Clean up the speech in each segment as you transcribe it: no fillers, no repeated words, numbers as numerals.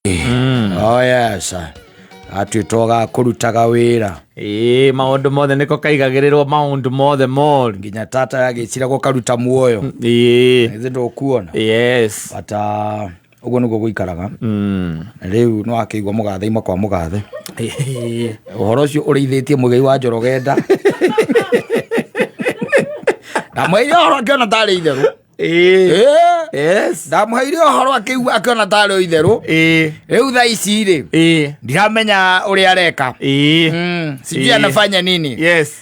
Oh yes, atuĩtwo ga kũrutaga wĩra. Ĩĩ, maũndũ mothe nĩko kaigagĩrĩrwo maũndũ mothe moru. Nginya tata yagĩcira gũkaruta muoyo. Ĩĩ. Githĩ ndũkuona? Yes. But ũguo nĩguo gũikaraga. Na rĩu nĩ wakĩigua mũgathe ima kwa mũgathe. Ĩĩ. Ũhoro ũcio ũrĩithĩtie Mũigai wa Njoroge nda. Ndamũheire ũhoro akĩona tarĩ itherũ. Ĩĩ. Ĩĩ. Yes. Ndamũheire ũhoro akĩigua akĩona tarĩ o itherũ. Ĩĩ. Rĩu thaa ici rĩ, Ĩĩ. ndiramenya ũrĩa areka. Ĩĩ. Sijui Ĩĩ. anafanya nini. Yes.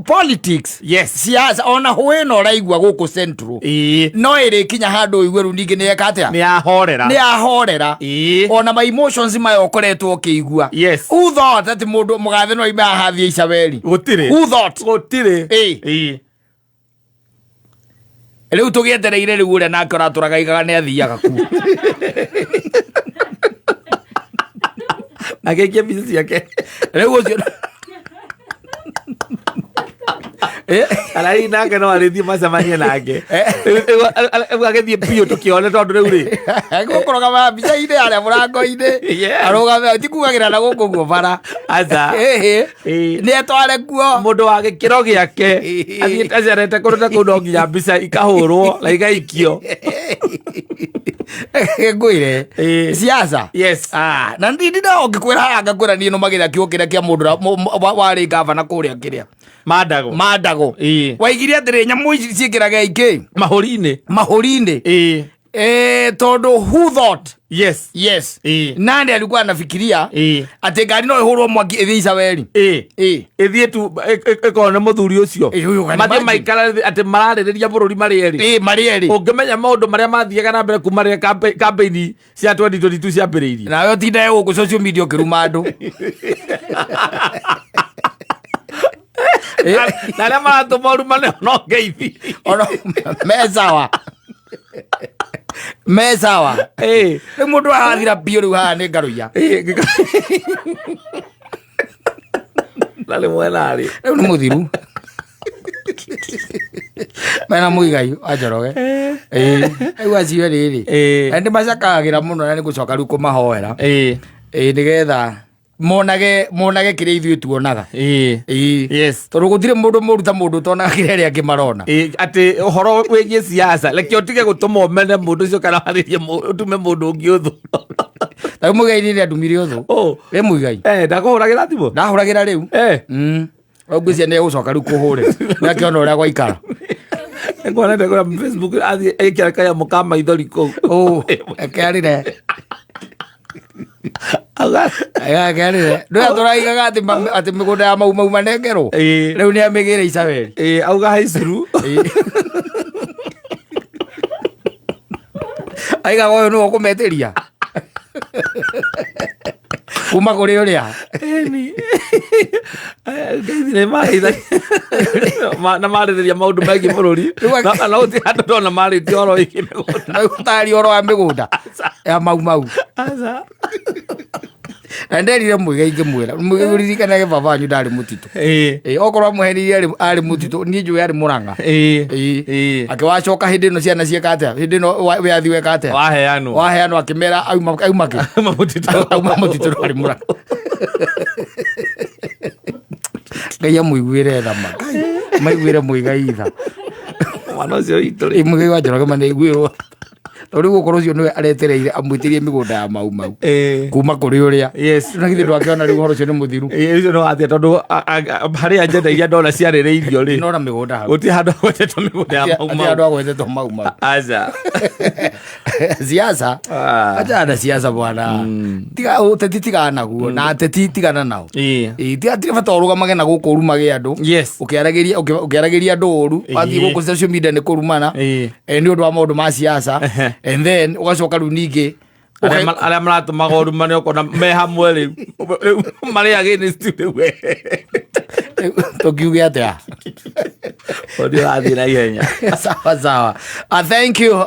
Politics. Yes. Siasa ona hũĩ no ũraigua gũkũ Central. Ĩĩ. No ĩrĩkinya handũ ũigue rĩu ningĩ nĩ eka atĩa? Nĩ yahorera. Nĩ yahorera. Ĩĩ. Ona ma emotions maya ũkoretwo ũkĩigua. Yes. Who thought atĩ mũndũ mũgathe no aime haha athiĩ Icaweri? Gũtirĩ. Who thought? Gũtirĩ. Ĩĩ. Ĩĩ. Rĩu tũgĩetereire rĩu ũrĩa nake ũratũraga igaga nĩ athiaga kuo. Agĩikia mbica ciake. Rĩu ũcio Kana hihi nake no arĩthiĩ macemanie nake. Rĩu agĩthiĩ biũ tũkĩone tondũ rĩu rĩ. Gũkũrũgama mbica-inĩ harĩa mũrango-inĩ. Yes. Arũgame ti kugagĩra na gũkũ guo bara. Aca. Ĩhĩ. Ĩĩ. Nĩ etware kuo. Mũndũ wa gĩkĩro gĩake athiĩte acerete kũndũ ta kũu no nginya mbica ikahũrwo na igaikio. Ngwĩre. Ĩĩ. Siasa. Yes. Ah, na ndindi na ũngĩkwĩra haha ngakwĩra niĩ nũmagĩra kiugo kĩrĩa kĩa mũndũ warĩ gavana kũrĩa kĩrĩa. Mandago. Mandago. Ĩĩ. Waigire atĩrĩ nyamũ ici ciĩkĩraga ikĩ Mahũri-inĩ. mahũri-inĩ. Ĩĩ. Tondũ who thought? Yes. Yes. Ĩĩ. Nani alikuwa anafikiria Ĩĩ. atĩ ngari no ĩhũrwo mwaki ĩthiĩ Icaweri? Ĩĩ. Ĩĩ. Ĩthiĩ tu ĩkorwo nĩ mũthuri ũcio. Ĩĩ, ũyũ can Mathiĩ imagine. maikara atĩ mararĩrĩria bũrũri marĩ erĩ. Ĩĩ, marĩ erĩ. Ũngĩmenya maũndũ marĩa mathiaga na mbere kuma rĩrĩa campaign cia 2022 ciambĩrĩirie. Nawe ũtindae gũkũ social media ũkĩruma andũ. Na arĩa maratũma ũrumane no ngeithi. Ono me sawa. Me sawa. Ĩĩ. Rĩu mũndũ arathira biũ rĩu haha nĩ ngarũiya. Ĩĩ, na nĩ mwena rĩ. Rĩu nĩ mũthiru. Mena Mũigai wa Njoroge. Ĩĩ. Rĩu acio rĩrĩ. Ĩĩ. Na nĩ macakagĩra mũno na nĩ gũcoka rĩu kũmahoera. Ĩĩ. Ĩĩ, nĩgetha monage kĩrĩa ithuĩ tuonaga. Ĩĩ. Ĩĩ. Yes. Tondũ gũtirĩ mũndũ mũru ta mũndũ ũtonaga kĩrĩa arĩa angĩ marona. Ĩĩ, atĩ ũhoro wĩgiĩ siasa reke ũtige gũtũma ũmene mũndũ ũcio kana warĩrie ũtume mũndũ ũngĩ ũthũ. Ta rĩu Mũigai nĩ andumire ũthũ. Ũ. Rĩ Mũigai. Ndakũhũragĩra thimũ? Ndahũragĩra rĩu. Rĩu ngwĩciria nĩ egũcoka rĩu kũhũrĩra. Nĩ akĩona ũrĩa gwaikara. Nĩnguonete kũrĩa Facebook athiĩ ekĩra kanyamũ ka maithori kũu. Ũ, ekearĩre. Auga- Ekearĩre. Ndũrĩa tũraigaga atĩ atĩ mĩgũnda ya Mau Mau manengerwo. Ĩĩ. Rĩu nĩ amĩgĩre Icaweri. Ĩĩ, auga haicuru. Ĩĩ. Aigaga ũyũ nĩwe ũkũmetĩria. Kuma kũrĩ ũrĩa. Ĩni. Ngeithi nĩ marĩithagia na marĩrĩria maũndũ megiĩ bũrũri. Rĩu Na gũtirĩ handũ ndona marĩtie ũhoro wĩgiĩ mĩgũnda. Na ũtaria ũhoro wa mĩgũnda ya Mau Mau. Aca. Na nderire Mũigai ngĩmwĩra, Mũigai ũririkanage baba wanyu ndarĩ mũtitũ. Ĩĩ. Ĩĩ, okorwo amũhenirie arĩ mũtitũ, niĩ njũĩ arĩ Mũrang'a. Ĩĩ. Ĩĩ. Ĩĩ. Akĩwacoka hĩndĩ ĩno ciana cieka atĩa? Hĩndĩ ĩno wĩyathi weka atĩa? Waheanwo. Waheanwo akĩmera auma kĩ? Auma mũtitũ. Auma mũtitũ arĩ Mũrang'a. Ngai amũiguĩre tha ma. Ngai, maiguĩre Mũigai tha. Mwana ũcio witũ rĩ. Ĩĩ, Mũigai wa Njoroge ma nĩaiguĩrwo. Tondũ rĩu gũkorwo ũcio nĩwe aretereire amwĩtĩrie mĩgũnda ya Mau Mau. Ĩĩ. Kuma kũrĩ ũrĩa. Yes. Na githĩ ndwakĩona rĩu ũhoro ũcio nĩ mũthiru. Ĩĩ, ũcio no atĩa tondũ harĩ agenda iria ndona ciarĩrĩirio rĩ. Ndinona mĩgũnda hau. Gũtirĩ handũ hagwetetwo mĩgũnda ya Mau Atĩ Mau. andũ agwetetwo Mau Mau. Aca. Siasa. Ah. Achana na siasa bwana. Tiga ũteti tigana naguo na ateti tigana nao. Ĩĩ. Ĩĩ, tiga bata ũrũgamage na gũkũ ũrumage andũ. Yes. Ũkĩaragĩria ũkĩaragĩria andũ ũru, wathiĩ Ĩĩ. gũkũ social media nĩ kũrumana. Ĩĩ. Nĩ ũndũ wa maũndũ ma siasa. Ehe. And then ũgacoka rĩu ningĩ Arĩa maratũmaga ũrumane ũkona me hamwe rĩu. Rĩu marĩ against rĩu. Tũkiuge atĩa? Ũndũ ũrathiĩ na ihenya. Sawa sawa. Thank you.